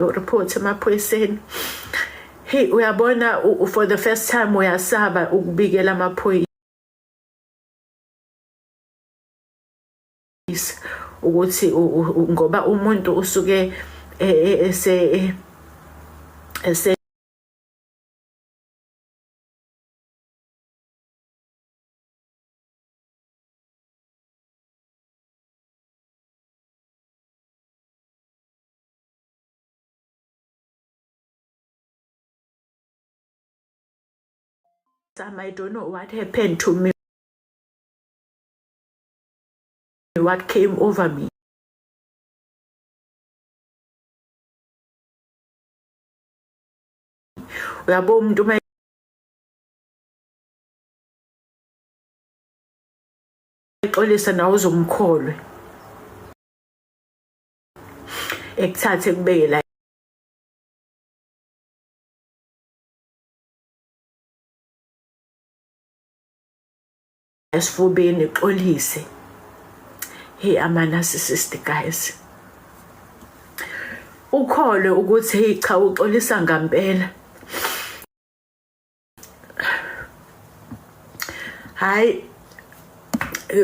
Report emaphoyiseni. Hey, uyabona, for the first time uyasaba ukubikela amaphoyisa ukuthi ngoba umuntu usuke e, e, ese ese I don't know what happened to me, what came over me. Uyabo, umuntu uma exolisa nawe uzomkholwe, ekuthathe kubeke la esifubeni, xolise. Hey, ama-narcissist guys, ukholwe ukuthi hey cha, uxolisa ngampela. Hayi,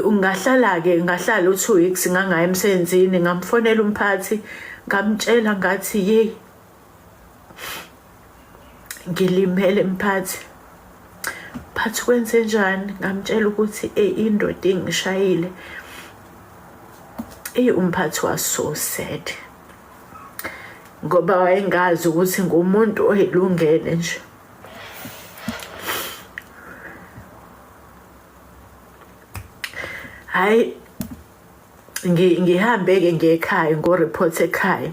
ungahlala ke, ngahlala u2 weeks ngangaya emsebenzini. Ngamfonela umphathi, ngamtshela, ngathi, "Hey, ngilimele mphathi." "Phathi, kwenze njani?" Ngamtshela ukuthi ey, indoda ingishayile. Ey, umphathi was so sad ngoba wayengazi ukuthi ngumuntu oyilungele nje. Hayi, ngihambe ke ngekhaya, ngo-report ekhaya,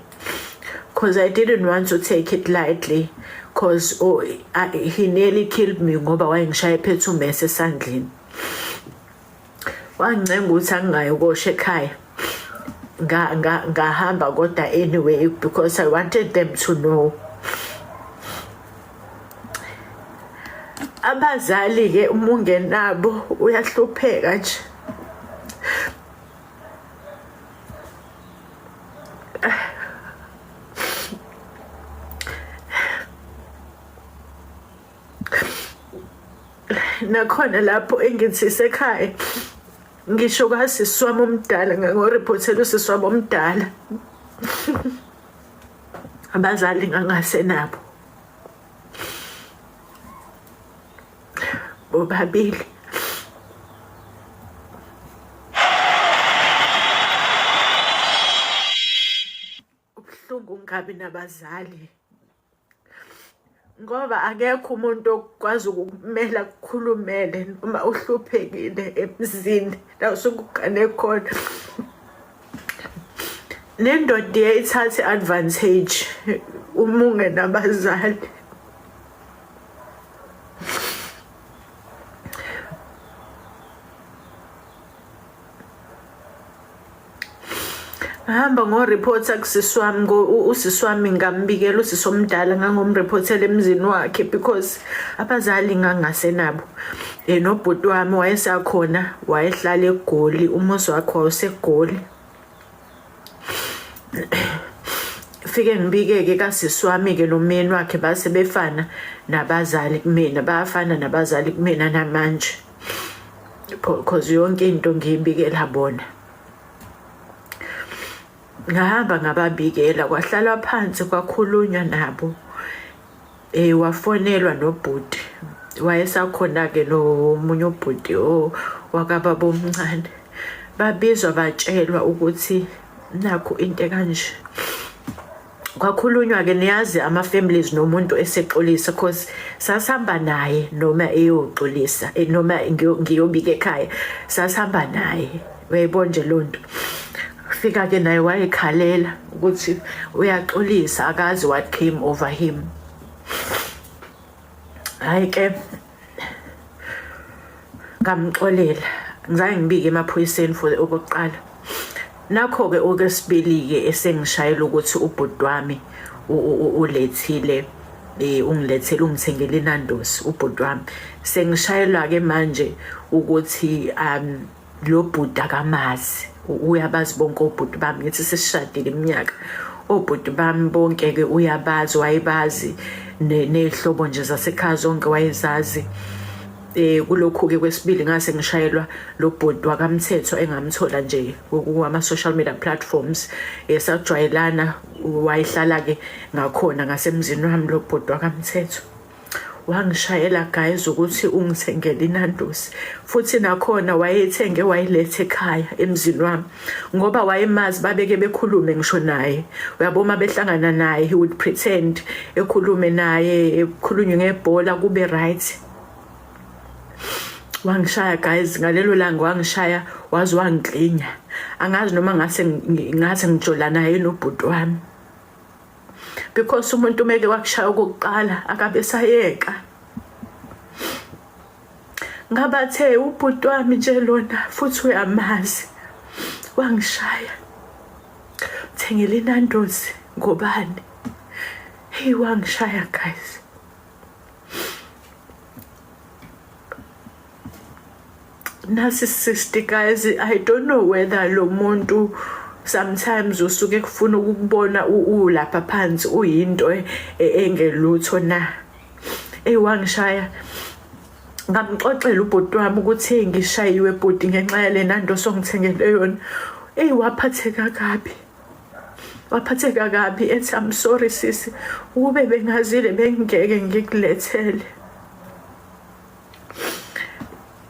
because I didn't want to take it lightly, because, oh, he nearly killed me ngoba wayengishaya ephethe umese esandleni. Wangicenga ukuthi angingayi kosha ekhaya. Ngahamba kodwa anyway because I wanted them to know. Abazali ke, uma ungenabo uyahlupheka nje. Nakhona lapho engithi sekhaya, ngisho kasisi wami omdala, ngangoriphothela usisi wami omdala. Abazali ngangasenabo bobabili. Kubuhlungu ungabi nabazali ngoba akekho umuntu okwazi ukukumela, kukhulumele noma uhluphekile emzini la usuke ugane khona. Nendoda iyayithatha i-advantage uma ungenabazali. Ngahamba ngo-reporta kusisi wami, usisi wami ngambikela, usisi omdala ngangomreportela emzini wakhe because abazali ngangasenabo. Nobhuti wami wayesakhona, wayehlala eGoli, umuzi wakhe wawuseGoli. Fike ngibike-ke kasisi wami-ke nomyeni wakhe, base befana nabazali kumina, bayafana nabazali kumina namanje because yonke into ngiyibikela bona. Ngahamba ngababikela, kwahlalwa phansi, kwakhulunywa nabo. Wafonelwa nobhuti, wayesakhona-ke nomunye ubhuti wakababa omncane. Babizwa, batshelwa ukuthi nakhu into ekanje. Kwakhulunywa-ke, niyazi ama-families, nomuntu esexolisa, cause sasihamba naye noma eyoxolisa, noma ngiyobika ekhaya, sasihamba naye. Uyayibona nje loo nto. Fika-ke naye wayekhalela ukuthi uyaxolisa, akazi what came over him. Hhayi ke, ngamxolela. Ngizange ngibike emaphoyiseni for okokuqala. Nakho-ke okwesibili-ke, esengishayela ukuthi ubhuti wami ulethile, ungilethele, ungithengele iNandos ubhuti wami. Sengishayelwa-ke manje ukuthi lo bhuti akamazi, uyabazi bonke obhuti bami. Ngithi sesishadile iminyaka. Obhuti bami bonke-ke uyabazi, wayebazi ney'hlobo nje zasekhaya zonke wayezazi. Kulokhu ke kwesibili ngase ngishayelwa lo bhuti wakamthetho engamthola nje kuma social media platforms, sajwayelana, wayehlala ke ngakhona ngasemzini wami lo bhuti wakamthetho. Wangishayela guys ukuthi ungithengele iNando's, futhi nakhona wayethenge wayiletha ekhaya emzini wami ngoba wayemazi, babeke bekhulume ngisho naye, uyabo, uma behlangana naye he would pretend ekhulume naye, ekhulunywe ngebhola kube right. Wangishaya guys ngalelo langa, wangishaya waze wangiklinya. Angazi noma ngase ngijola naye nobhuti wami, because umuntu umeke wakushaya okokuqala akabe sayeka. Ngabathe ubhuti wami nje lona futhi uyamazi, wangishaya, thengele iNando's ngobani. Hey, wangishaya guys. Narcissist guys, I don't know whether lo muntu sometimes usuke kufuna ukukubona ulapha phansi uyinto engelutho na. Ey, wangishaya. Ngamxoxela ubhuti wami ukuthi ngishayiwe bhuti ngenxa yale nando songithengele yona. Ey, waphatheka kabi, waphatheka kabi, ethi, "I'm sorry sisi, ukube bengazile bengeke ngikulethele."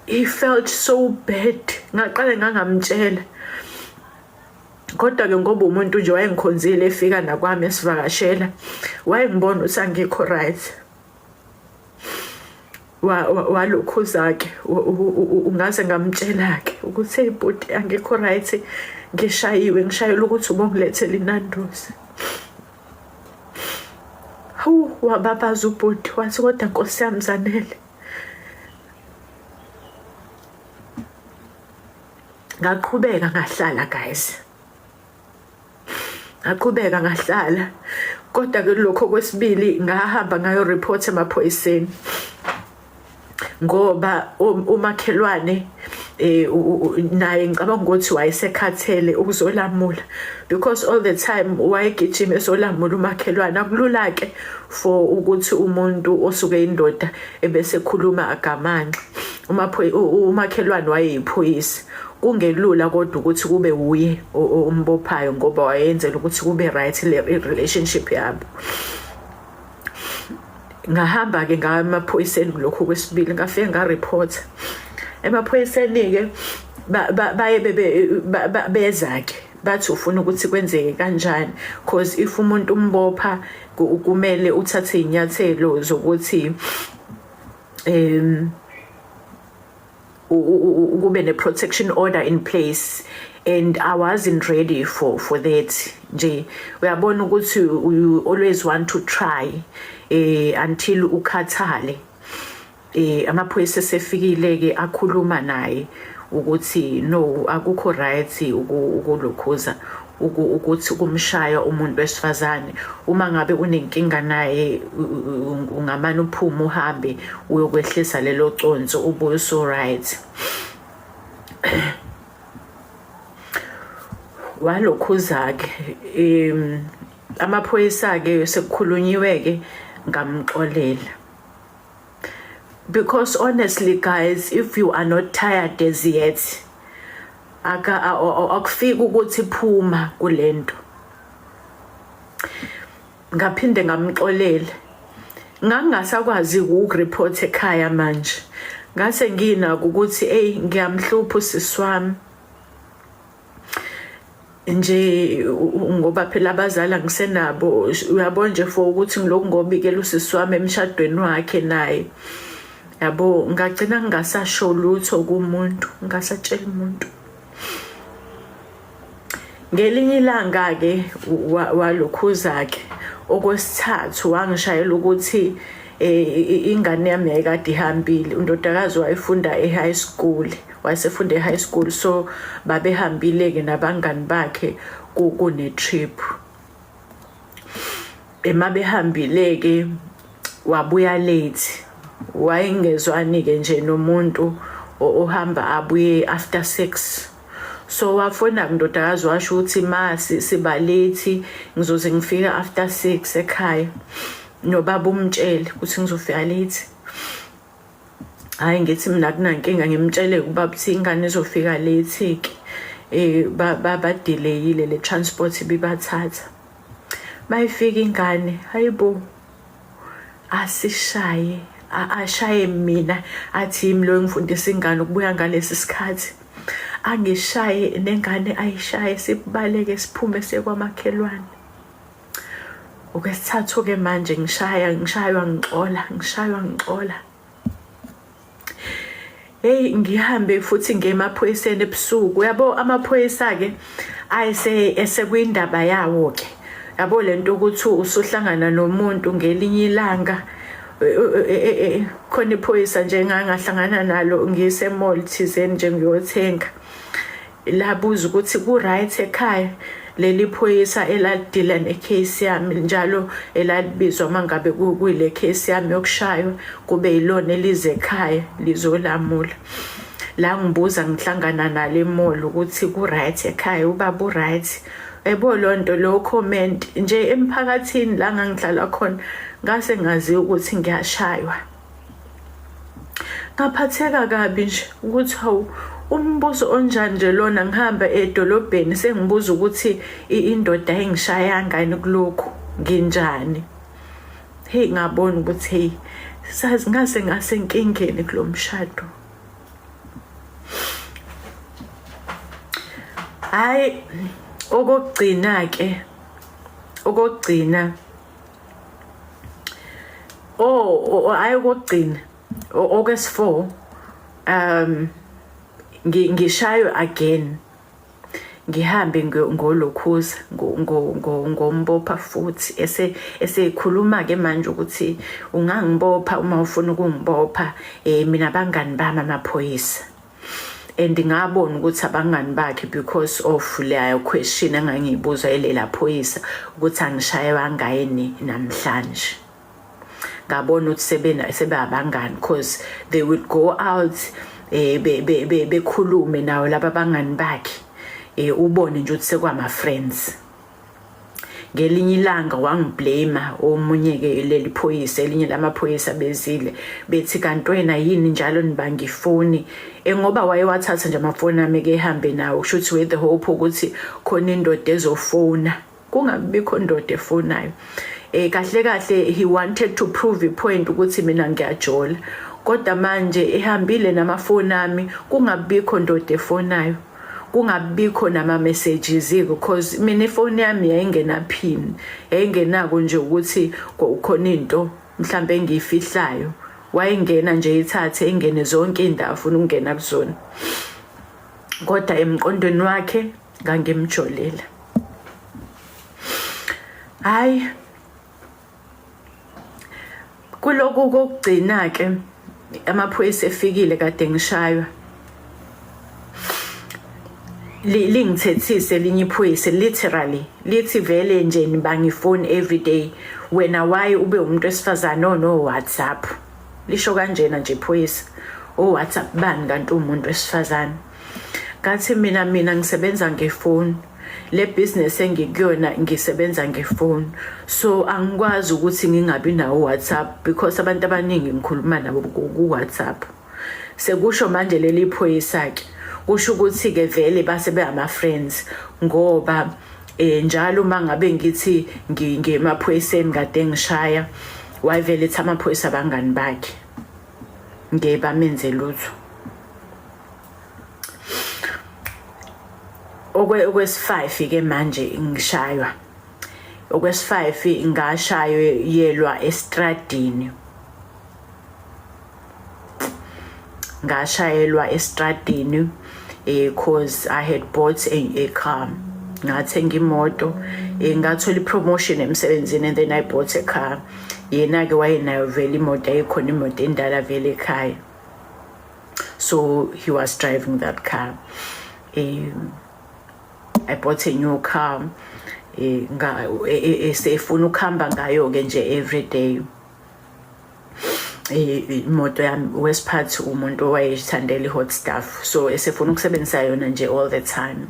He felt so bad. Ngaqale ngangamtshela, kodwa ke ngoba umuntu nje wayengikhonzile, efika nakwami esivakashela, wayengibona ukuthi angikho right. Walokhuza ke, ungaze ngamtshela ke ukuthi, "Hey bhuti, angikho right, ngishayiwe, ngishayela ukuthi ubongilethela iNando's." Hawu, wababaza ubhuti, wathi, "Kodwa Nkosi yami, Zanele." Ngaqhubeka ngahlala guys, ngaqhubeka ngahlala, kodwa ke lokho kwesibili ngahamba ngayo report emaphoyiseni ngoba umakhelwane naye ngicabanga ukuthi wayesekhathele ukuzolamula, because all the time wayegijima ezolamula umakhelwane. Akulula ke for ukuthi umuntu osuke indoda ebese khuluma agamanxa. Umakhelwane wayeyiphoyisa, kungelula kodwa ukuthi kube uye umbophayo ngoba wayenzela ukuthi kube right le relationship yabo. Ngahamba ke ngaya emaphoyiseni kulokhu kwesibili, ngafike nga-report emaphoyiseni ke. Baye beza ke, bathi ufuna ukuthi kwenzeke kanjani, cause if umuntu umbopha kumele uthathe inyathelo zokuthi kube ne-protection order in place, and I wasn't ready for that nje. Uyabona ukuthi you always want to try until ukhathale. Amaphoyisa esefikile ke, akhuluma naye ukuthi no, akukho right ukulokhuza ukuthi kumshaya umuntu wesifazane. Uma ngabe unenkinga naye, ungamane uphume uhambe uyokwehlisa lelo conso, ubuye so right. Walokhuza ke amaphoyisa ke, sekukhulunyiwe ke, ngamxolela, because honestly guys, if you are not tired as yet, aka akufiki ukuthi phuma kulento. Ngaphinde ngamxolela, ngangingasakwazi ukureport ekhaya manje, ngase nginako ukuthi hey, ngiyamhlupha usisi wami nje ngoba phela abazali angisenabo, uyabona nje, for ukuthi ngiloku ngobikela usisi wami emshadweni wakhe naye, yabo. Ngagcina ngingasasho lutho kumuntu, ngingasatshela umuntu. Ngelinye ilanga ke walokhuza ke okwesithathu, wangishayela ukuthi ingane yami yayikade ihambile, undodakazi wayefunda e-high school, wayesefunda e-high school, so babehambile ke nabangani bakhe kune trip. Emabehambile ke, wabuya late. Wayengezwani ke nje nomuntu ohamba abuye after 6. So wafona kundodakazi washo ukuthi ma siba late, ngizoze ngifika after 6 ekhaya, nobaba umtshele ukuthi ngizofika late. Hayi, ngithi mina kunankinga, ngimtshele ubaba ukuthi ingane izofika late ke, badelayile le transport ibibathatha. Mayifika ingane, hayibo, asishaye, ashaye mina, athi yimi lo ngifundisa ingane ukubuya ngalesi sikhathi. Angishaye nengane ayishaye, sibaleke siphume sekwamakhelwane. Okwesithathu-ke manje ngishaya, ngishaywa, ngixola, ngishaywa, ngixola. Hey, ngihambe futhi ngemaphoyiseni ebusuku. Uyabo, amaphoyisa-ke ayese esekwindaba yawo-ke, yabo lento ukuthi usuhlangana nomuntu ngelinye ilanga. Khona iphoyisa nje engangahlangana nalo ngise-mall thizeni nje ngiyothenga, labuza ukuthi ku-right ekhaya. Leli phoyisa elalidila ne-case yami njalo, elalibizwa uma ngabe kuyile case yami yokushaywa, kube yilona elize ekhaya lizolamula. La ngibuza ngihlangana nalo e-mall ukuthi ku-right ekhaya, ubaba u-right. Yebo, loo nto lo comment nje emphakathini la ngangihlala khona, ngase ngaziwa ukuthi ngiyashaywa. Ngaphatheka kabi nje ukuthi hawu, umbuzo onjani nje lona, ngihamba edolobheni sengibuza ukuthi indoda engishayanga yini kulokhu, nginjani. Hey, ngabona ukuthi hey, sazi ngase ngasenkingeni kulo mshado. Hayi, okokugcina ke, okokugcina, oh, hayi, okokugcina, okwesi-4, ngishaywe again, ngihambe ngolokhuza ngombopha futhi, ese esekhuluma ke manje ukuthi ungangibopha uma ufuna ukungibopha, mina abangani bami amaphoyisa. And ngabona ukuthi abangani bakhe because of leyo question engangiyibuza elela phoyisa ukuthi angishaye kangayini namhlanje. Ngabona ukuthi sebena sebabangani because they would go out bekhulume nawo laba bangani bakhe, ubone nje ukuthi sekwama friends. Ngelinye ilanga wangiblame omunye ke leli phoyisa, elinye lamaphoyisa bezile bethi, "Kanti wena yini njalo nibanga ifoni?" Ngoba wayewathatha nje amafoni ami ke ehambe nawo, kusho ukuthi with the hope ukuthi khona indoda ezofona, kungabikho ndoda efonayo. Kahle kahle he wanted to prove a point ukuthi mina ngiyajola, kodwa manje ehambile namafoni ami, kungabikho ndoda efonayo, kungabikho nama messages, because mina ifoni yami yayingena pin, yayingenako nje ukuthi khona into mhlambe engiyifihlayo. Wayengena nje ithathe, ingene zonke indawo afuna ukungena kuzona, kodwa emqondweni wakhe ngangimjolela. Hayi, kuloku kokugcina ke, amaphoyisa efikile kade ngishaywa, lingithethise elinye iphoyisa, literally lithi, "Vele nje nibanga ifoni every day wena, why ube umuntu wesifazane ono WhatsApp?" Lisho kanjena nje iphoyisa, "O WhatsApp bani kanti umuntu wesifazane?" Ngathi mina ngisebenza ngefoni, le business engikuyona ngisebenza ngefoni, so angikwazi ukuthi ngingabi nawo WhatsApp because abantu abaningi ngikhuluma nabo ku WhatsApp. Sekusho manje leli phoyisa ke, kusho ukuthi ke vele base be ama friends, ngoba njalo uma ngabe ngithi ngemaphoyiseni kade ngishaya, wayevele ethi amaphoyisa abangani bakhe, ngeke bamenze lutho. Okwesi-5 ke manje ngishaywa, okwesi-5 ngashayelwa estradini, ngashayelwa estradini cause I had bought a car, ngathenga imoto, ngathola ipromotion emsebenzini and then I bought a car. Yena ke wayenayo vele imoto, ayikhona imoto endala vele ekhaya, so he was driving that car. I bought a new car, nga esefuna ukuhamba ngayo ke nje every day. Imoto yami wesiphathi umuntu owayethandela i-hot stuff, so esefuna ukusebenzisa yona nje all the time.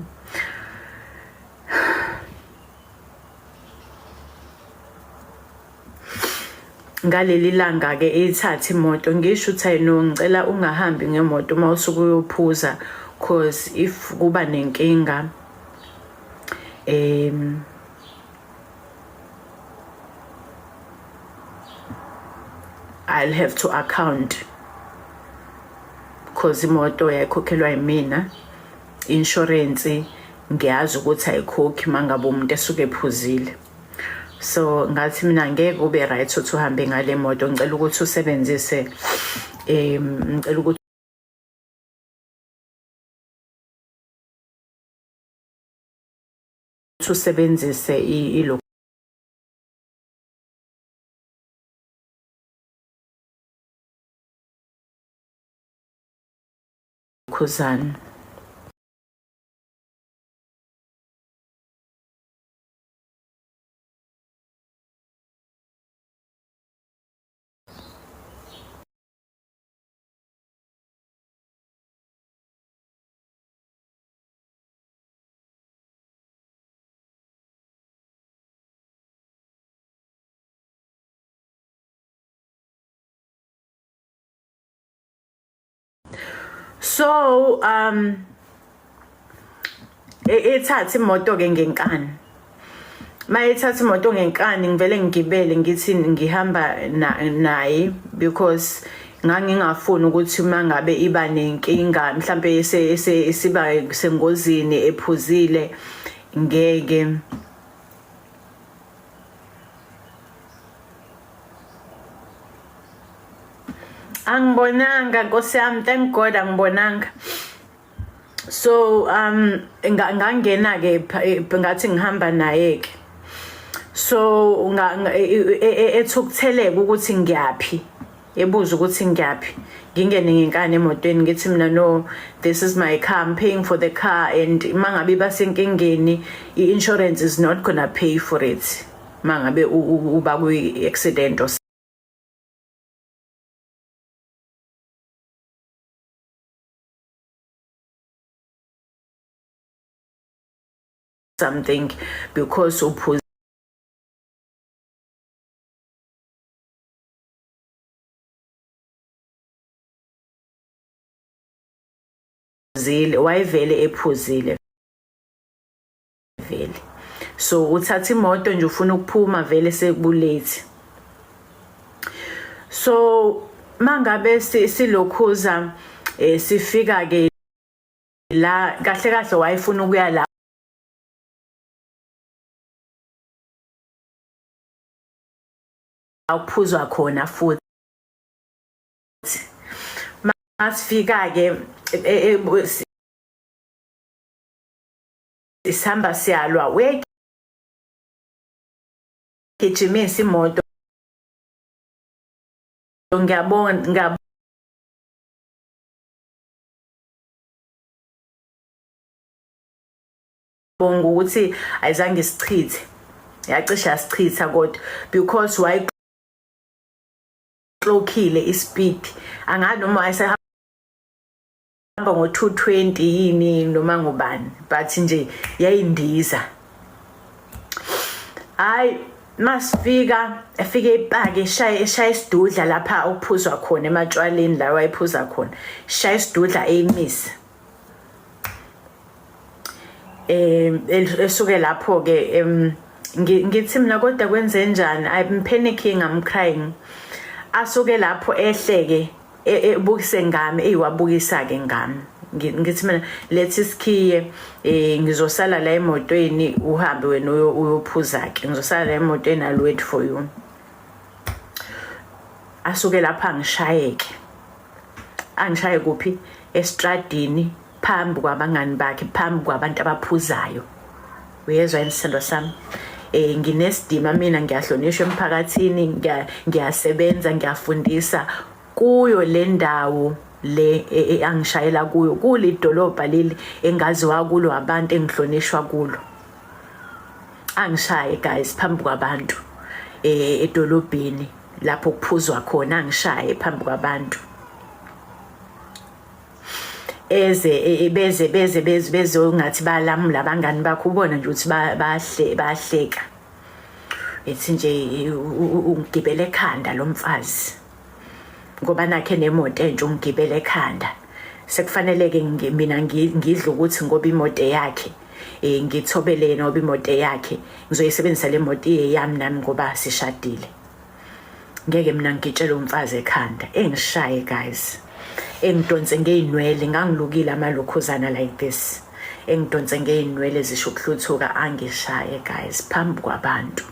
Ngaleli langa-ke eyithathe imoto, ngisho ukuthi hayi no, ngicela ungahambi ngemoto uma usuke uyophuza, cause if kuba nenkinga I'll have to account, cause imoto yayikhokhelwa yimina, insurance ngiyazi ukuthi ayikhokhi mangabe umuntu esuke ephuzile. So ngathi mina ngeke ube right ukuthi uhambe ngale moto, ngicela ukuthi usebenzise ngicela ukuthi usebenzise ilokhuzana. So ethatha imoto ke ngenkani, mayethatha imoto ngenkani, ngivele ngigibele, ngithi ngihamba naye because ngangingafuni ukuthi uma ngabe iba nenkinga mhlambe isiba sengozini ephuzile, ngeke. Angibonanga, Nkosi yami, thank God angibonanga. So ngangena ke, ngathi ngihamba naye ke, so ethukutheleka ukuthi ngiyaphi, ebuza ukuthi ngiyaphi, ngingene ngenkani emotweni. Ngithi mina, "No, this is my car, I'm paying for the car, and mangabe basenkingeni, i-insurance is not gonna pay for it mangabe uba kwi-accident or something because uphuzile." Wayevele ephuzile vele, so uthatha imoto nje ufuna ukuphuma, vele seku-late. So mangabe silokhuza sifika ke la, kahle kahle wayefuna ukuya la ukuphuzwa khona futhi. Masifika ke sihamba siyalwa, uyayigijimisa imoto, ngiyabona, ngiyabonga ukuthi ayizange isichithe, yacishe yasichitha kodwa because wayiclockile ispeed, angazi noma wayesehamba ngo-220 yini noma ngubani, but nje yayindiza. Hayi, masifika, efike ipaki, eshaya eshaya isidudla lapha okuphuzwa khona ematshwaleni, la wayephuza khona, shaya isidudla, eyimise esuke lapho ke. Ngithi mina, kodwa kwenze njani? I'm panicking, I'm crying. Asuke lapho ehleke, ebukise ngami, eyiwabukisa ke ngami. Ngithi mina, lethi isikhiye, ngizosala la emotweni, uhambe wena uyophuza ke, ngizosala la emotweni, I'll wait for you. Asuke lapha ngishayeke, angishaye kuphi? Estradini, phambi kwabangani bakhe, phambi kwabantu abaphuzayo. Uyezwa yini, sithandwa sami? Nginesidima mina, ngiyahlonishwa emphakathini, ngiyasebenza, ngiyafundisa kuyo le ndawo le angishayela kuyo, kulidolobha leli engaziwa kulo abantu, engihlonishwa kulo. Angishaye guys phambi kwabantu edolobheni. Lapho kuphuzwa khona angishaye phambi kwabantu. Eze e, e, beze beze beze bezongathi balamula abangani bakho ubona nje ukuthi bahle bahleka. Ethi nje ungigibele ekhanda lo mfazi. Ngoba nakhe nemoto entsha ungigibele ekhanda. Sekufanele ke mina ngidla ukuthi ngoba imoto yakhe eh ngithobele yena ngoba imoto yakhe ngizoyisebenzisa le moto iyeyami nami ngoba sishadile. Ngeke mina ngitshele umfazi ekhanda engishaye guys. Engidonse ngeinwele ngangilukile amalokhuzana like this. Engidonse ngeinwele zisho ukuhluthuka angishaye guys phambi kwabantu.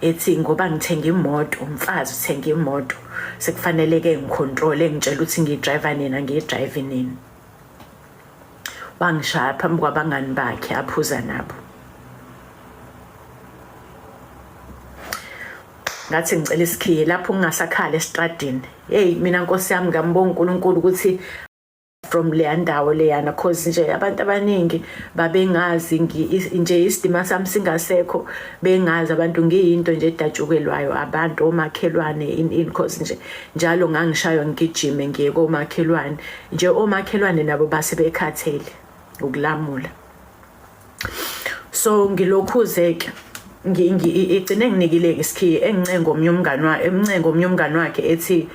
Ethi ngoba ngithenga imoto umfazi uthenga imoto sekufanele ke ngicontrol engitshela ukuthi ngiyidrive nini angiyidrive nini. Wangishaya phambi kwabangani bakhe aphuza nabo. Ngathi ngicela isikhiye lapho ngingasakhala esitradini. Hey mina Nkosi yami ngambonga uNkulunkulu ukuthi from leya ndawo leyana cause nje abantu abaningi babengazi nje isidima sami singasekho bengazi abantu ngiyinto nje edatshukelwayo abantu omakhelwane in in cause nje njalo ngangishaywa ngigijime ngiye komakhelwane nje omakhelwane nabo base bekhathele ukulamula. So ngilokhuze ke igcine nginikile isikhiye engincenga omnye umngani wakhe emncenga omnye umngani wakhe ethi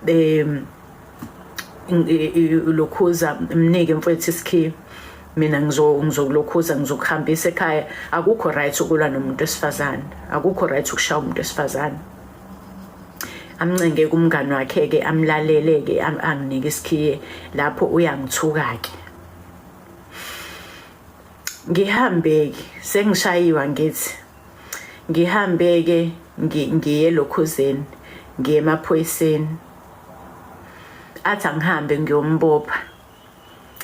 em lokhuza mnike mfowethu isikhiye mina ngizokulokhuza ngizokuhambisa ekhaya. Akukho right ukulwa nomuntu wesifazane, akukho right ukushaya umuntu wesifazane. Amncenge kumngani wakhe ke amlalele ke anginike isikhiye lapho uyangithuka ke. Ngihambeke sengishayiwa ngithi ngihambeke ngiye lokhuzeni ngiye emaphoyiseni athi angihambe ngiyombopha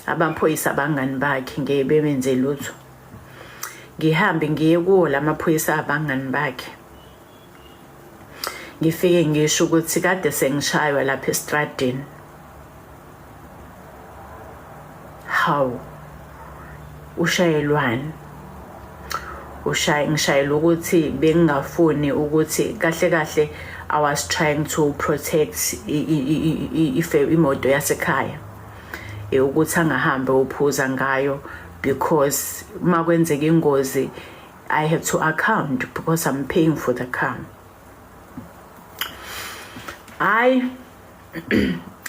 abaphoyisa abangani bakhe ngeke bemenze lutho. Ngihambe ngiye kuwo lamaphoyisa abangani bakhe ngifike ngisho ukuthi kade sengishaywa lapha estradini. Hawu, ushayelwani? Ushaye ngishayela ukuthi bengingafuni ukuthi kahle kahle I was trying to protect imoto yasekhaya ukuthi angahambe uphuza ngayo because uma kwenzeka ingozi I have to account because I'm paying for the car. Hayi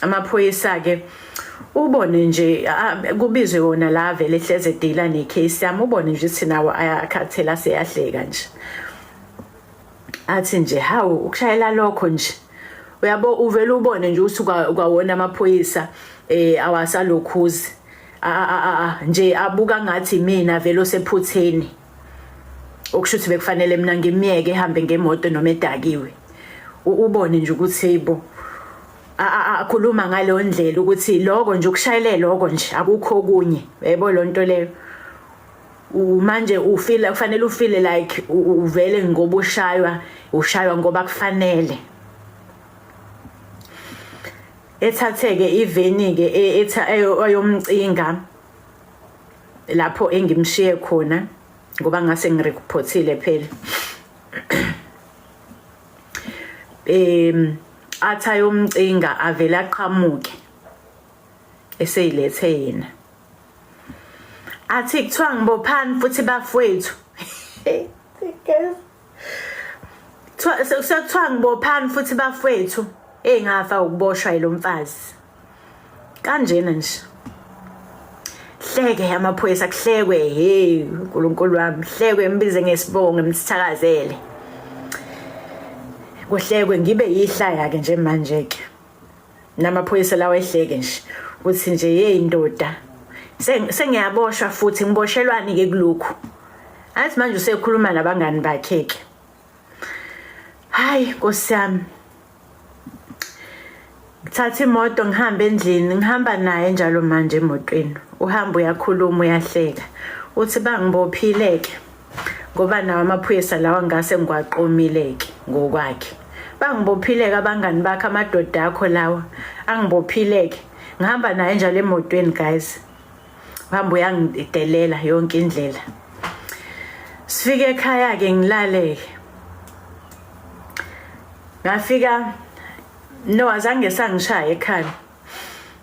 amaphoyisa ke ubone nje kubizwe wona la vele ehleze edila necase yami ubone nje ukuthi nawo ayakhathela seyahleka nje. Athi nje hawu ukushayela lokho nje uyabo uvele ubone nje ukuthi kwawona amaphoyisa eh awasalokhuzi nje abuka ngathi mina vele osephutheni okusho ukuthi bekufanele mina ngimyeke ehambe ngemoto noma edakiwe. Ubone nje ukuthi heyibo akhuluma ngaleyo ndlela ukuthi lokho nje ukushayele lokho nje akukho okunye yebo lonto leyo. Manje ufeel kufanele ufeel like uvele ngoba ushaywa ushaywa ngoba kufanele. Ethatheke iveni ke etha ayomcinga lapho engimshiye khona ngoba ngase ngireportile phela. Athi ayomcinga avele aqhamuke eseyilethe yena. Athi kuthiwa ngibophani futhi bafowethu. Sekuthiwa ngibophani futhi bafowethu engafa ukuboshwa yilomfazi. Kanjena nje. Hleke amaphoyisa kuhlekwe hey uNkulunkulu wami hlekwe embize ngesibongo emsithakazele. Kuhlekwe ngibe yihlaya ke nje manje ke. Namaphoyisa lawa ehleke nje ukuthi nje hey ndoda sengiyaboshwa futhi ngiboshelwani ke kulokhu. Athi manje usekhuluma nabangani bakhe ke. Hayi Nkosi yami. Ngithatha imoto ngihambe endlini ngihamba naye njalo manje emotweni. Uhamba uyakhuluma uyahleka. Uthi bangibophile ke ngoba nawo amaphoyisa lawa ngase ngiwaqomile ke ngokwakhe. Bangibophile ke abangani bakhe amadoda akho lawa angibophile ke. Ngihamba naye njalo emotweni guys. Uhamba uyangidelela yonke indlela. Sifike ekhaya ke ngilale ke. Ngafika no azange sangishaya ekhanda.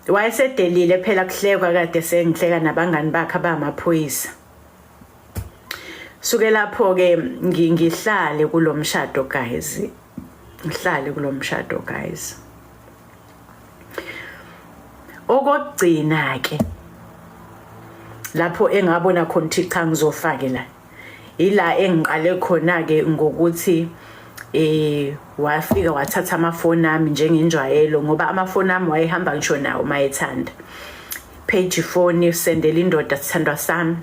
Wayesedelile phela kuhlekwa kade sengihleka nabangani bakhe abamaphoyisa. Suke lapho ke ngihlale kulomshado guys. Ngihlale kulomshado guys. Okokugcina ke lapho engabona khona ukuthi cha ngizofake la. Ila engiqale khona ke ngokuthi wafika wathatha amafoni ami njengenjwayelo ngoba amafoni ami wayehamba ngisho nawo mayethanda. Page phone sendela indoda sithandwa sami.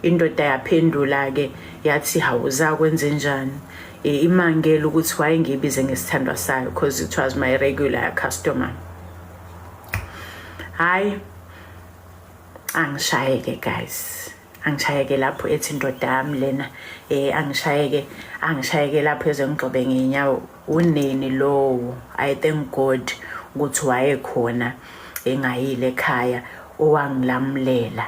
Indoda yaphendula ke yathi hawuza kwenze njani? Imangela ukuthi wayengibize ngesithandwa sayo because it was my regular customer. Hayi angishayeke guys. Angishayeke lapho ethi indoda yami lena angishayeke angishayeke lapho ezengigxobe ngenyawo uneni lowo. I thank God ukuthi wayekhona engayile ekhaya owangilamulela.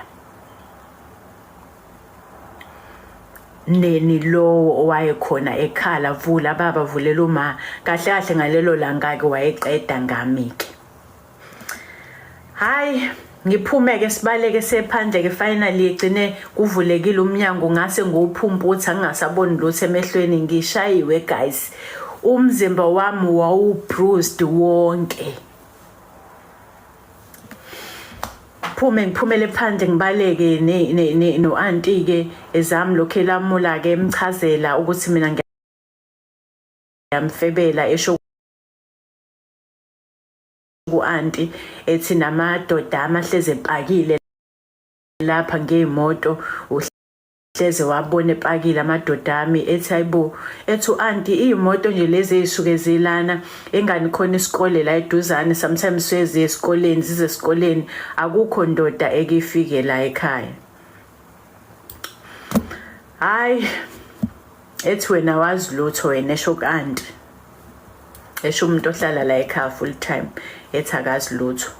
Neni lowo owayekhona ekhala vula baba vulela uma kahle kahle ngalelo langa ke wayeqeda ngami ke. Hayi ngiphume ke sibaleke sephandle ke finally igcine kuvulekile umnyango ngase ngiwuphumputha ngingasaboni lutho emehlweni ngishayiwe guys. Umzimba wami wawu bruised wonke. Phume ngiphumele phandle ngibaleke ne no auntie ke ezami lokho elamula ke emchazela ukuthi mina ngiyamfebela esho ku auntie ethi namadoda amahleze epakile lapha ngezimoto uhleze wabona epakile amadoda ami ethi ayibo ethi u-anti iy'moto nje lezi ey'suke zilana engani khona isikole la eduzane sometimes suye ziye esikoleni zize esikoleni akukho ndoda eke ifike la ekhaya. Hhayi ethi wena wazi lutho wena esho ku-anti esho umuntu ohlala la ekhaya full time ethi akazi lutho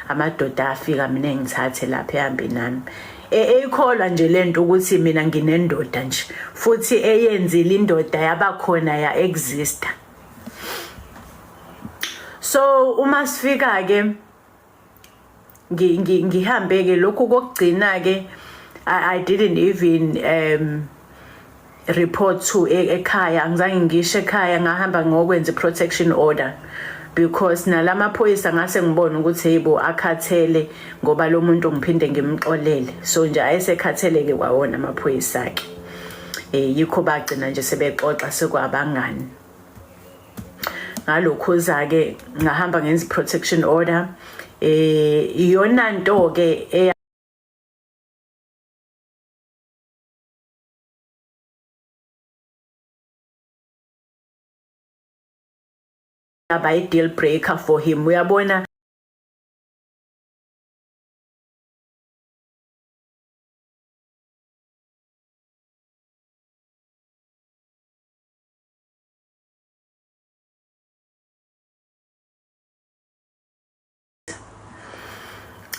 amadoda afika mina engithathe lapha ehambe nami eyikholwa nje lento ukuthi mina nginendoda nje futhi eyenzile indoda yabakhona ya exista. So uma sifika ke ngihambe ke lokhu kokugcina ke I didn't even report to ekhaya angizange ngisho ekhaya ngahamba ngokwenza protection order because nalamaphoyisa ngase ngibona ukuthi heyibo akhathele ngoba lo muntu ngiphinde ngimxolele so nje ayesekhathele ke kwawona amaphoyisa akhe yikho bagcina nje sebexoxa sekwabangani. Ngalokhuza ke ngahamba ngenza protection order iyona nto ke eyaba i-deal breaker for him uyabona.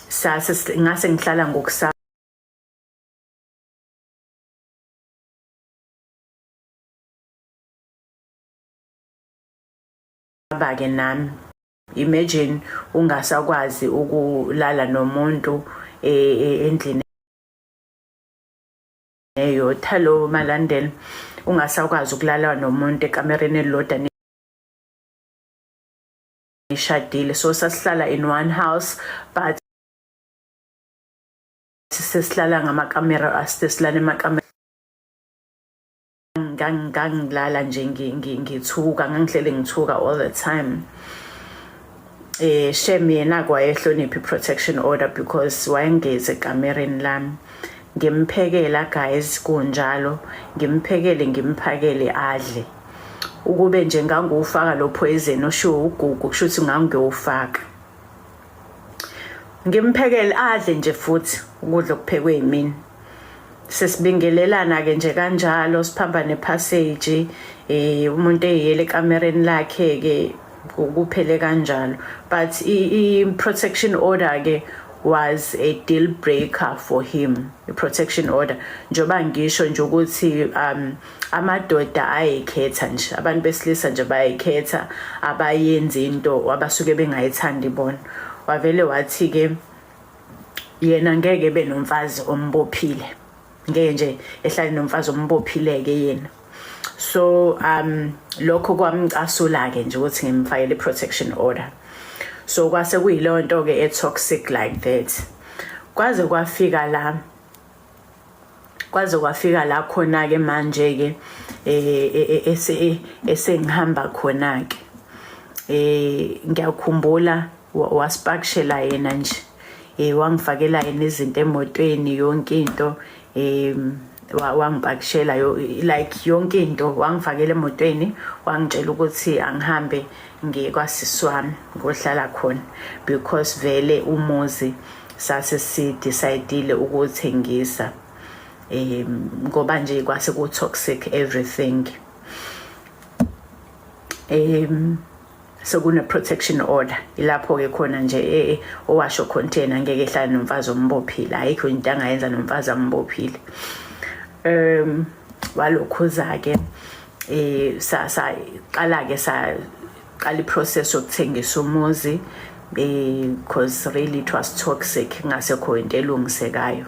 Sase ngase ngihlala ngokusaba ke nami. Imagine ungasakwazi ukulala nomuntu endlini eyodwa. Hello Malandela, ungasakwazi ukulala nomuntu ekamereni elilodwa nishadile. So sasihlala in one house but sesihlala ngamakamera, sesilala emakamera. Ngangilala nje ngithuka, ngangihlele ngithuka all the time. Shem yena kwayehlonipha i-protection order because wayengeze ekamereni lami. Ngimphekela guys kunjalo, ngimphekele ngimphakele adle. Ukube nje ngangiwufaka lo poison oshiwo uGugu kusho ukuthi ngangiyowufaka. Ngimphekele adle nje futhi ukudla okuphekwe yimina. Sesibingelelana ke nje kanjalo siphambane passage umuntu eyele ekamereni lakhe ke kuphele kanjalo. But i protection order ke was a deal breaker for him, i-protection order. Njengoba ngisho nje ukuthi amadoda ayikhetha nje, abantu besilisa nje bayikhetha, abayenzi into abasuke bengayithandi bona. Wavele wathi ke yena ngeke benomfazi ombophile, ngeke nje ehlale nomfazi ombophile ke yena. So lokho kwamcasula ke nje ukuthi ngimfakele i-protection order. So kwase kuyileyo nto ke e-toxic like that, kwaze kwafika la khona ke manje ke esengihamba khona ke. Ngiyakhumbula wasipakishela yena nje, wangifakela yena izinto emotweni, yonke into, wangipakishela like yonke into, wangifakela emotweni, wangitshela ukuthi angihambe ngiye kwasisi wami ngohlala khona, because vele umuzi sase si-decide ukuthengisa, ngoba nje kwase ku toxic everything, sekune protection order. Ilapho ke khona nje owasho container ngeke ehlale nomfazi ombophile, ayikho into angayenza nomfazi ambophile. Walokhuza ke, sa qala ke sa qala iprocess yokuthengisa umuzi, because really it was toxic, ngasekho into elungisekayo.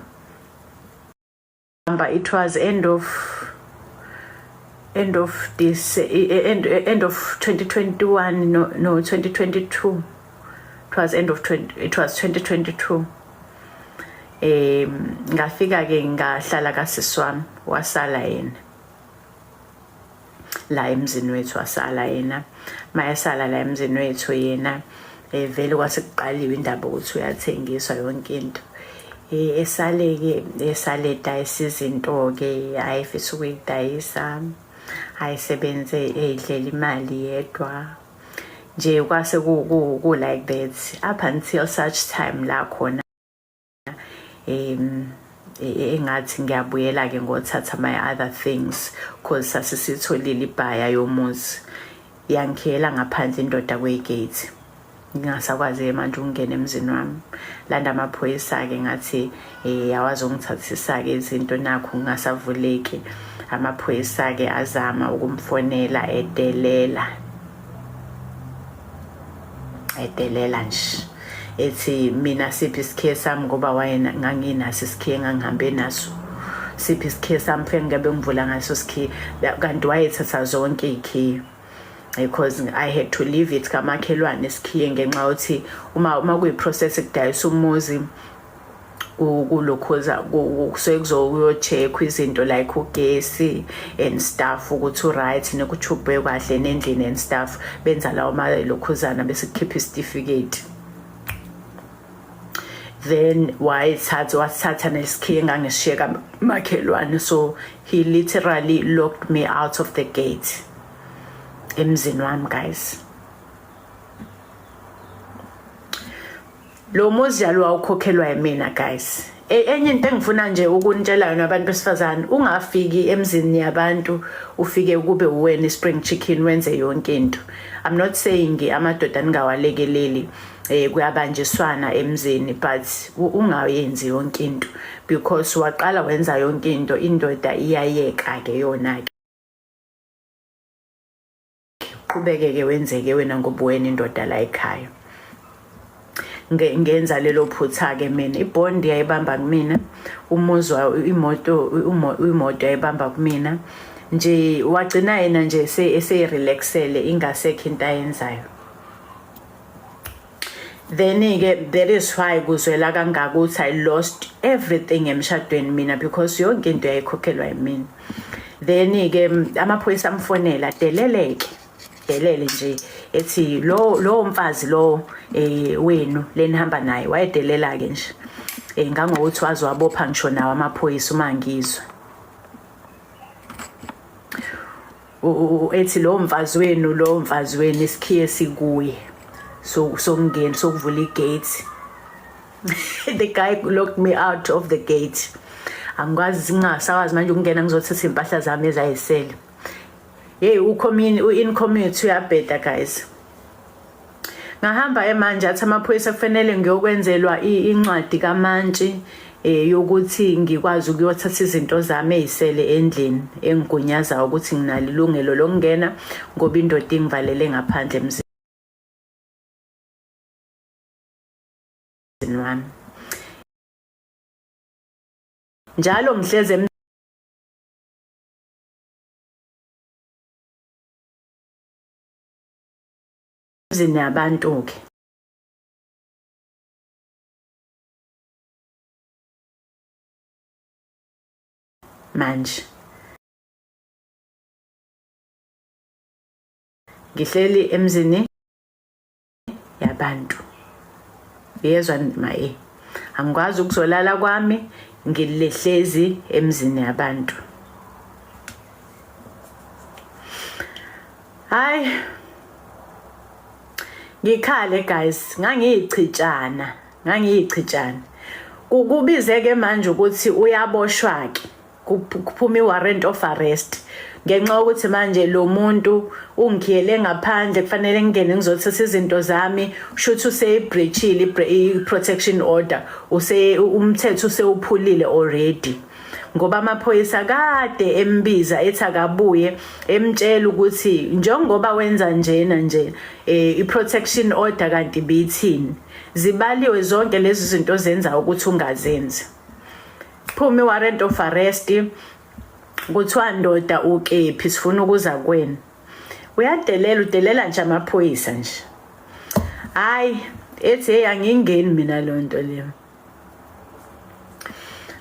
It was end of this end of 2021, no, 2022. It was end of 20, it was 2022. Ngafika ke ngahlala kasisi wami, wasala yena la emzini wethu, wasala yena. Mayesala la emzini wethu yena, vele kwase kuqaliwe indaba ukuthi uyathengiswa yonke into. Esale-ke esale dayisa izinto-ke ayefisa ukuyidayisa, ayisebenze eyidlela imali yedwa nje. Kwase ku like that up until such time la khona engathi ngiyabuyela ke ngothatha my other things, cause sasisitholile ibhaya yomuzi. Yangikhiyela ngaphandle indoda kwegate, ngingasakwazi manje ukungena emzini wami. Landa amaphoyisa-ke, ngathi awazi ungithathisa-ke izinto, nakho ngingasavuleki. Amaphoyisa-ke azama ukumfonela, edelela, edelela nje, ethi mina siphi isikhiye sami, ngoba wayena nganginaso isikhiye engangihambe naso, siphi isikhiye sami, fike ngabe ngivula ngaso isikhiye, kanti wayethatha zonke iy'khiye, because I had to leave it kamakhelwane isikhiye, ngenxa yokuthi uma kuyi-process kudayisa umuzi, kulokhuza kusuke kuzokuyo-check izinto like ugesi and stuff ukuthi u-right, nekuchubhe kahle nendlini and stuff, benza lawo malokhuzana bese kukhipha isitifiketi. Then wayithatha, wasithatha nesikhiye engangishiye kamakhelwane. So he literally locked me out of the gate emzini wami, guys. Lo muzi yalo wawukhokhelwa yimina, guys. Enye into engifuna nje ukunitshela yona, abantu besifazane, ungafiki emzini yabantu ufike kube uwena spring chicken, wenze yonke into. I'm not saying amadoda ningawalekeleli, kuyabanjiswana emzini, but ungayenzi yonke into, because waqala wenza yonke into, indoda iyayeka ke yona ke, qhubeke ke wenzeke wena ngoba wena indoda la ekhaya. Ngenza lelo phutha ke mina. Ibond yayibamba kumina, umuzwa, imoto yayibamba kumina nje. Wagcina yena nje eseyirelaxele, ingasekho into ayenzayo. Then ke that is why kuzwela kangaka ukuthi I lost everything emshadweni mina, because yonke into yayikhokhelwa yimina. Then ke amaphoyisa amfonela, deleleke, delele nje, ethi lo mfazi lo wenu lenihamba naye, wayedelela ke nje, ngangokuthi waze wabopha ngisho nawo amaphoyisa uma ngizwa ethi lo mfazi wenu isikhiye sikuye, so sokungena, sokuvula igate. The guy locked me out of the gate, angikwazi, ngingasakwazi manje ukungena ngizothatha impahla zami ezayisele. Hey, ucommunity, u-in community uyabheda, guys. Ngahamba emanje athi amaphoyisa kufanele ngiyokwenzelwa incwadi kamantshi eh yokuthi ngikwazi ukuyothatha izinto zami ezisele endlini engigunyaza ukuthi nginalo ilungelo lokungena ngoba indoda ingivalele ngaphandle emzini wami. Njalo ngihlezi emzini yabantu-ke. Manje ngihleli emzini yabantu, uyezwa ma e angikwazi ukuzolala kwami ngilehlezi emzini yabantu. Hayi, ngikhale guys, ngangiyichitshana, ngangiyichitshana. Kukubize-ke manje ukuthi uyaboshwa-ke, kuphuma i-warrant of arrest ngenxa yokuthi manje lo muntu ungikhiyele ngaphandle, kufanele ngingene ngizothatha izinto zami. Shuthi useyibreachile i-protection order, use umthetho usewuphulile already, ngoba amaphoyisa kade embiza ethi akabuye, emtshela ukuthi njengoba wenza njena nje i-protection order kanti bithini, zibaliwe zonke lezi zinto ozenza ukuthi ungazenzi. Phuma i-warrant of arrest, kuthiwa ndoda ukephi, sifuna ukuza kwenu. Uyadelela, udelela nje amaphoyisa nje. Hayi, ethi hey, angingeni mina leyo nto leyo,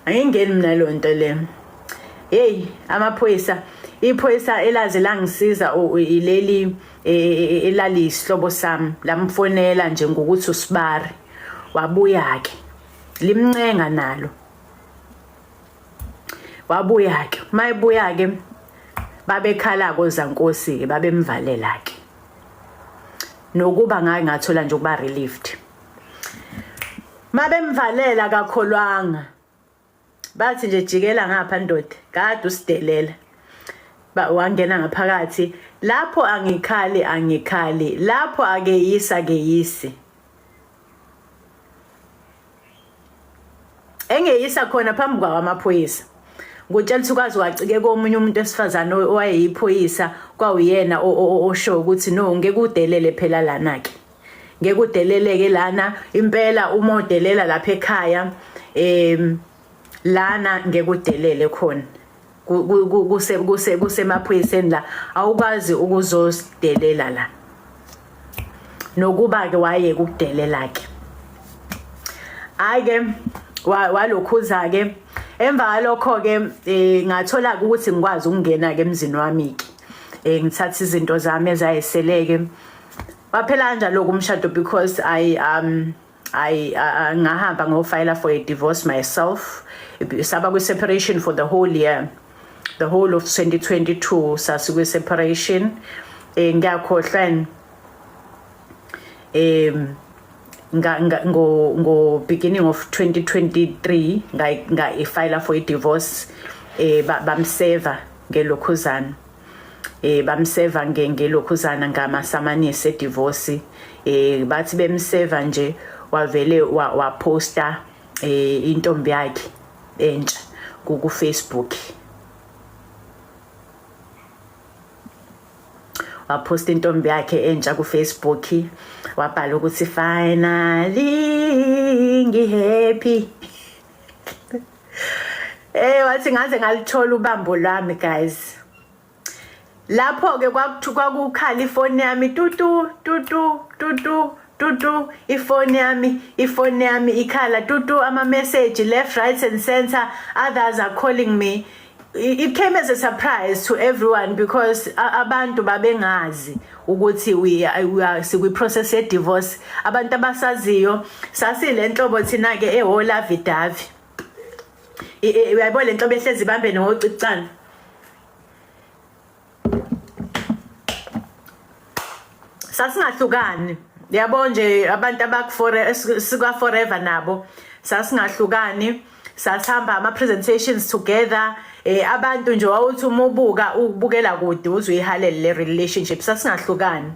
angingeni mina leyo nto leyo. Hey, amaphoyisa, iphoyisa elaze langisiza ileli elaliyisihlobo sami, lamfonela nje ngokuthi usibari, wabuya ke limncenga nalo, wabuya ke. Mayibuya ke babekhala kozankosi ke, babemvalela ke, nokuba ngake ngathola nje ukuba relieved. Mabemvalela kakholwanga, bathi nje jikela ngapha ndoda, kade usidelela. Wangena ngaphakathi lapho, angikhali, angikhali lapho, akeyisa, akeyisi engeyisa khona phambi kwawo amaphoyisa. Ngutshela ukuthi ukwazi wacike komunye umuntu wesifazane owayeyiphoyisa, kwawuyena osho ukuthi no, ngeke udelele phela lana ke, ngeke udeleleke lana impela uma udelela lapha ekhaya, lana ngeke udelele khona, kuse kuse kusemaphoyiseni la, awukwazi ukuzosidelela la. Nokuba ke waye ukudelela ke, hayi ke, walokhuza ke. Emva kwalokho ke ngathola ukuthi ngikwazi ukungena ke emzini wami ke, ngithatha izinto zami ezayiseleke. Waphela kanjalo umshado because I ngahamba ngofile for a divorce myself. Saba kwi separation for the whole year, the whole of 2022 sasikwi separation. Ngiyakhohlwa nga ngo beginning of 2023 nga nga ifile for a divorce. Bamseva ngelokhuzana, bamseva ngelokhuzana ngamasamanisi edivorce. Bathi bemseva nje, wavele waposta intombi yakhe entsha ku Facebook, waposta intombi yakhe entsha ku Facebook, wabhala ukuthi finally ngihappy. Wathi ngaze ngalithola ubambo lwami guys. Lapho ke kwakukhala ifoni yami, tutu tutu tutu tutu, ifoni yami, ifoni yami ikhala tutu, ama message left, right and center, others are calling me. It came as a surprise to everyone because abantu babengazi ukuthi we are sikwi process ye divorce. Abantu abasaziyo sasilenhlobo thina ke eho lovey dovey, uyayibona lenhlobo ehlezi ibambene ngocicana. Sasingahlukani, yabo nje, abantu abakufore sika forever nabo sasingahlukani, sasihamba ama presentations together. Abantu nje wawuthi uma ubuka, ukubukela kude uze uyihalele le relationship, sasingahlukani.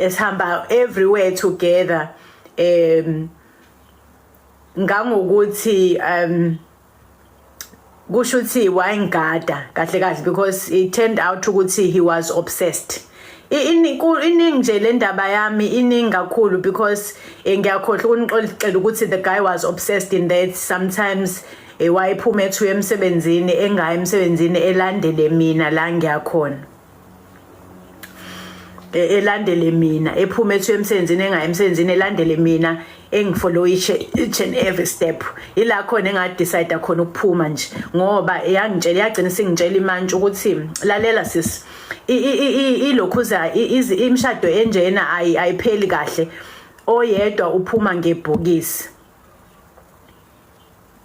Esihamba everywhere together, ngangokuthi kusho ukuthi wayengada kahle kahle, because it turned out ukuthi he was obsessed. Iningi nje le ndaba yami, iningi kakhulu, because ngiyakhohlwa ukunixoxela ukuthi the guy was obsessed in that sometimes wayephuma ethu emsebenzini, engayi emsebenzini, elandele mina la ngiyakhona, elandele mina, ephuma ethu emsebenzini, engayi emsebenzini, elandele mina, engifollow each and every step. Ila khona engadecide khona ukuphuma nje, ngoba yangitshela, yagcina singitshela imantshi ukuthi, "Lalela sis, ilokhuza imishado enjena ayipheli kahle, oyedwa uphuma ngebhokisi,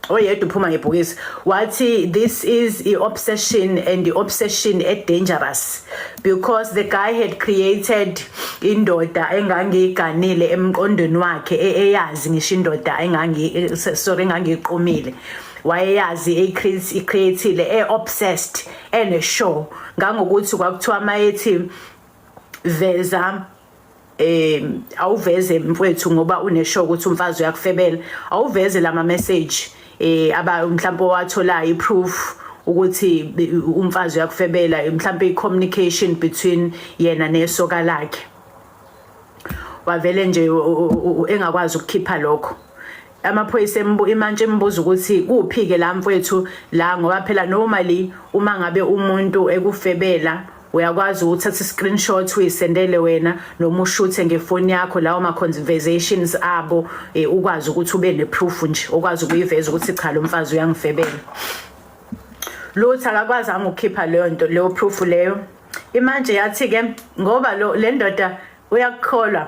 oyedwa uphuma ngebhokisi." Wathi this is i-obsession, and the obsession e dangerous, because the guy had created indoda engangiyiganile emqondweni wakhe, eyazi ngisho indoda engangi, sorry, engangiyiqomile, wayeyazi, ecreateile, e-obsessed, ene-sure, ngangokuthi kwakuthiwa mayethi veza, awuveze mfowethu, ngoba uneshow ukuthi umfazi uyakufebela, awuveze lama message aba mhlawumbe owatholayo, iproof ukuthi umfazi uyakufebela, mhlawumbe i-communication between yena nesoka lakhe. Wavele nje engakwazi ukukhipha lokho. Amaphoyisa imantshi embuza ukuthi kuphi ke la mfowethu la, ngoba phela normally uma ngabe umuntu ekufebela uyakwazi ukuthatha i-screenshot uyisendele wena, noma ushuthe ngefoni yakho lawo ma-conversations abo, ukwazi ukuthi ube ne-proof nje, ukwazi ukuyiveza ukuthi cha, lo mfazi uyangifebela. Lutho, akakwazanga ukukhipha leyo nto leyo, proof leyo. Imanje yathi ke ngoba lo le ndoda uyakukholwa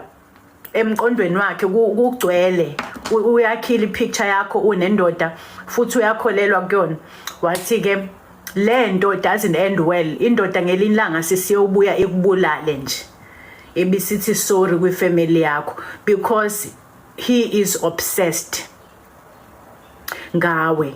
emqondweni wakhe, kugcwele, uyakhila ipicture yakho unendoda, futhi uyakholelwa kuyona. Wathi ke le nto doesn't end well, indoda ngelinye ilanga sisiyobuya ikubulale nje, ebisithi sorry kwifamily yakho, because he is obsessed ngawe.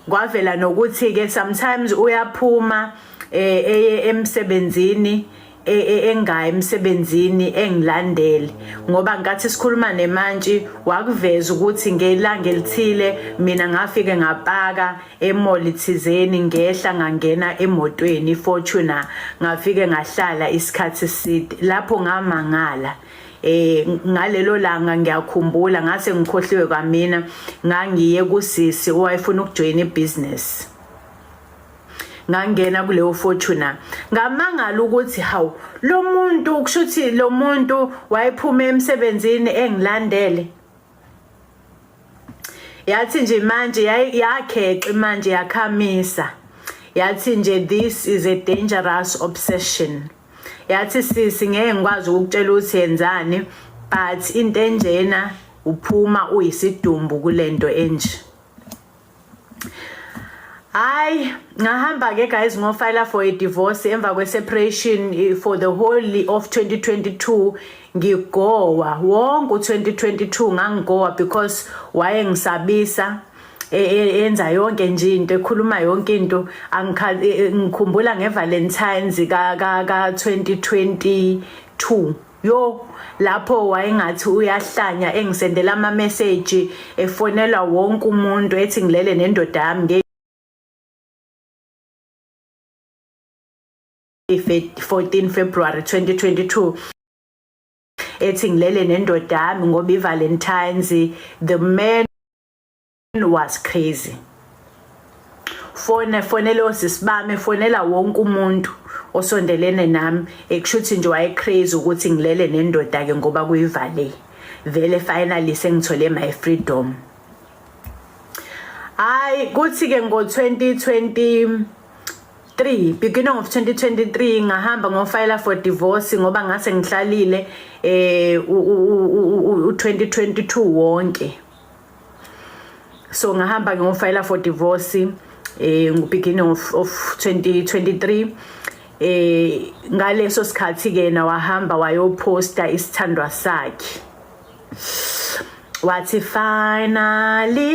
Kwavela nokuthi ke sometimes uyaphuma eye emsebenzini, engayi emsebenzini, engilandele, ngoba nkathi sikhuluma nemantshi wakuveza ukuthi ngelanga elithile mina ngafike ngapaka emall thizeni, ngehla ngangena emotweni iFortuner, ngafike ngahlala isikhathi eside lapho. Ngamangala ngalelo langa, ngiyakhumbula, ngase ngikhohliwe kwamina, ngangiye kusisi owayefuna ukujoin ibusiness. Ngangena kuleyo Fortuner, ngamangala ukuthi hawu, lo muntu, kushuthi lo muntu wayephuma emsebenzini engilandele. Yathi nje manje yakhexe manje, yakhamisa, yathi nje this is a dangerous obsession. Yathi sisi, ngeke ngikwazi ukukutshela ukuthi yenzani, but into enjena uphuma uyisidumbu kulento enje. Hayi, ngahamba ke guys, ngofile for a divorce emva kwe separation for the whole of 2022. Ngigowa wonke u2022, ngangigowa because wayengisabisa, enza yonke nje into, ekhuluma yonke into. Ngikhumbula ngeValentine's ka 2022, yo, lapho wayengathi uyahlanya, engisendela ama message, efonela wonke umuntu, ethi ngilele nendoda yami nge 14 February 2022, ethi ngilele nendoda yami ngoba iValentine's. The man was crazy. Fone, fonela osisi bami, fonela wonke umuntu osondelene nami, ekushuthi nje waye crazy ukuthi ngilele nendoda ke ngoba kuyivale. Vele finally sengithole my freedom. Hayi, kuthi ke ngo 2023, beginning of 2023, ngahamba ngofile for divorce, ngoba ngase ngihlalile u 2022 wonke. So ngahamba ngiyofile for divorce ngo beginning of 2023. Ngaleso sikhathi ke na wahamba wayoposta isithandwa sakhe, wathi finally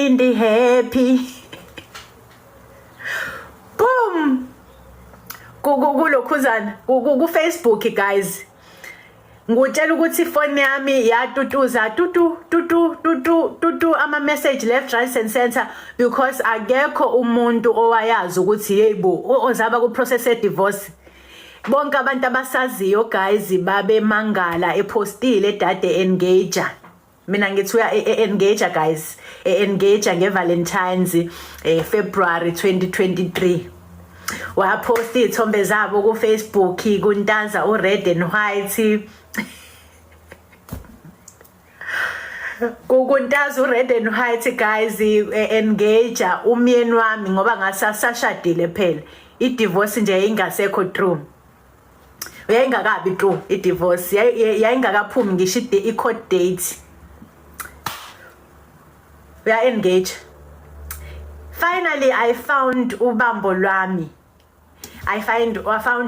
ndi happy, boom, kulokhuzana ku Facebook guys. Ngutshela ukuthi ifoni yami yatutuza tutu tutu tutu tutu ama message left right and center because akekho umuntu owayazi ukuthi yebo ozaba ku process ye divorce. Bonke abantu abasaziyo guys babemangala epostile dade engager. Mina ngithi uya engage guys, engage ngeValentine's February 2023. Waposta iy'thombe zabo ku-Facebook kuntanza u-red and white. Kukuntaza u-red and white guys engage umyeni wami ngoba ngasasashadile phela. I-divorce nje yayingasekho true. Yayingakabi true i-divorce, yayingakaphumi ngisho i-court date. Uya engage. Finally I found ubambo lwami. I found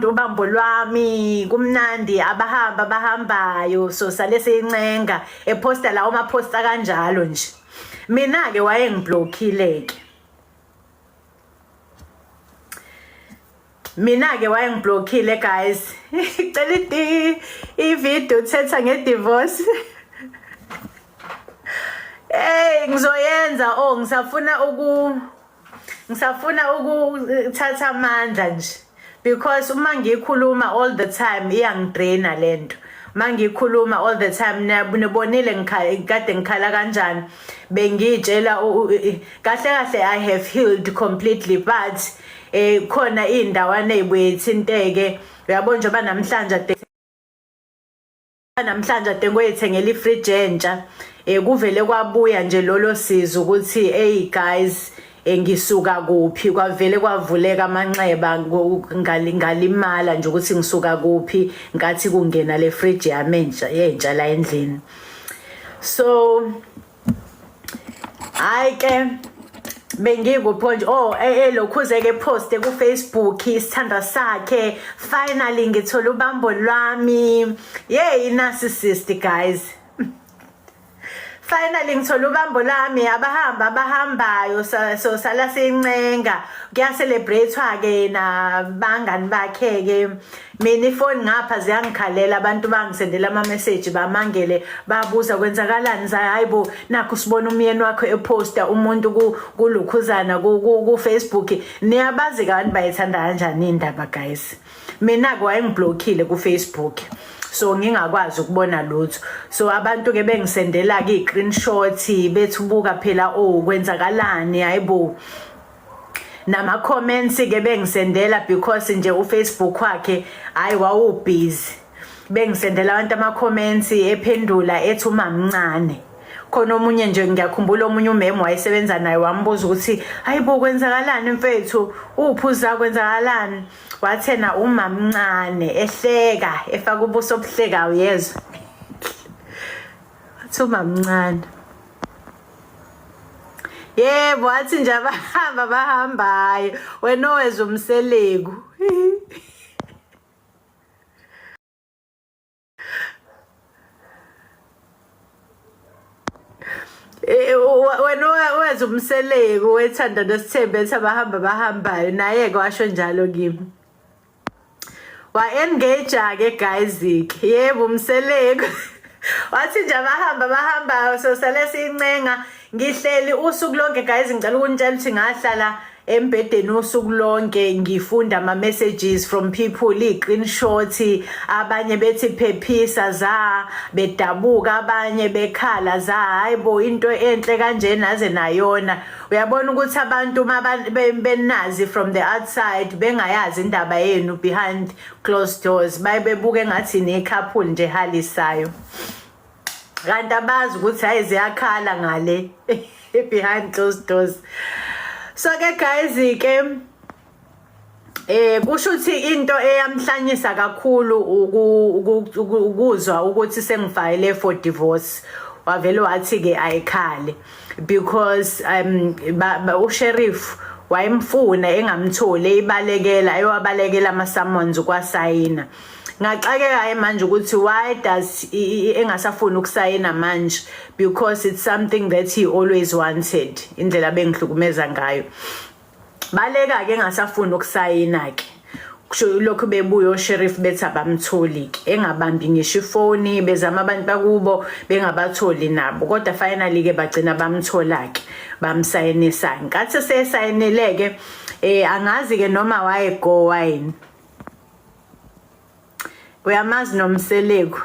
ubambo lwami kumnandi abahamba abahambayo so sale seyincenga eposta lawo maposta kanjalo nje. Mina ke wayengiblockile ke. Mina ke wayengiblockile guys. Cela i-video thetha nge-divorce. Hey ngizoyenza oh ngisafuna ukuthatha amandla nje because uma ngikhuluma all the time iyangidraina lento. Mangikhuluma all the time nibonile ngikade ngikhala kanjani bengitshela kahle kahle I have healed completely but khona indawana ezibuye ithinteke uyabona njengoba namhlanje ade ngoyithengela ifridge entsha kuvele kwabuya nje lolo sizo ukuthi hey guys ngisuka kuphi kwavele kwavuleka amanxeba ngalimala nje ukuthi ngisuka kuphi ngathi kungena le fridge yami entsha yentsha la endlini. So hayi ke bengikupho nje oh elokhuze ke post ku Facebook isithanda sakhe finally ngithola ubambo lwami. Yey narcissist guys. Finally ngithola ubambo lami abahamba abahambayo so sala sincenga kuya celebratewa ke nabangani bakhe ke. Mina ifoni ngapha ziyangikhalela abantu bangisendela ama message bamangele babuza kwenzakalani za hayibo nakho sibona umyeni wakho eposta umuntu kulukhuzana ku Facebook. Niyabazi abantu bayithanda kanjani indaba guys. Mina ke wayengiblockile ku Facebook so ngingakwazi ukubona lutho. So abantu ke bengisendela ke i-screenshot bethi buka phela oh kwenzakalani hayibo. Nama comments ke bengisendela because nje uFacebook wakhe hayi wawu busy. Bengisendela abantu ama comments ephendula ethi umamncane. Khona omunye nje ngiyakhumbula omunye umemu wayesebenza naye wambuza ukuthi hayibo kwenzakalani mfethu uphuza kwenzakalani wathena umamncane ehleka efaka ubuso obuhleka uyezwa wathi umamncane. Yebo wathi nje abahamba bahambayo wena oweza umseleku. Wena oweza umseleku wethanda nesithembu ethi abahamba bahambayo naye ke washo njalo kimi. Wa engage ke guys ke yebo umseleku. Wathi nje abahamba bahambayo so sale sincenga ngihleli usuku lonke guys ngicela ukunitshela ukuthi ngahlala embhedeni usuku lonke ngifunda ama messages from people i-screenshot abanye bethi phephisa za bedabuka abanye bekhala za hayibo into enhle kanje naze nayona. Uyabona ukuthi abantu benazi from the outside bengayazi indaba yenu behind closed doors bayebebuka engathi ne couple nje halisayo kanti abazi ukuthi hayi ziyakhala ngale behind closed doors. So ke guys ke kusho ukuthi into eyamhlanyisa kakhulu ukuzwa ukuthi sengifile for divorce wavele wathi ke ayikhale because usheriff wayemfuna engamtholi eyibalekela ewabalekela ama summons kwasayina. Ngaxakeka manje ukuthi why does engasafuni ukusayina manje because it's something that he always wanted indlela bengihlukumeza ngayo. Baleka ke engasafuni ukusayina ke. Kusho lokhu bebuya osheriff bethi abamtholi ke, engabambi ngisho ifoni, bezama abantu bakubo bengabatholi nabo, kodwa finally ke bagcina bamthola ke, bamsayinisa. Nkathi sesayinile ke, angazi ke noma waye go wine. Uyamazi noMseleku.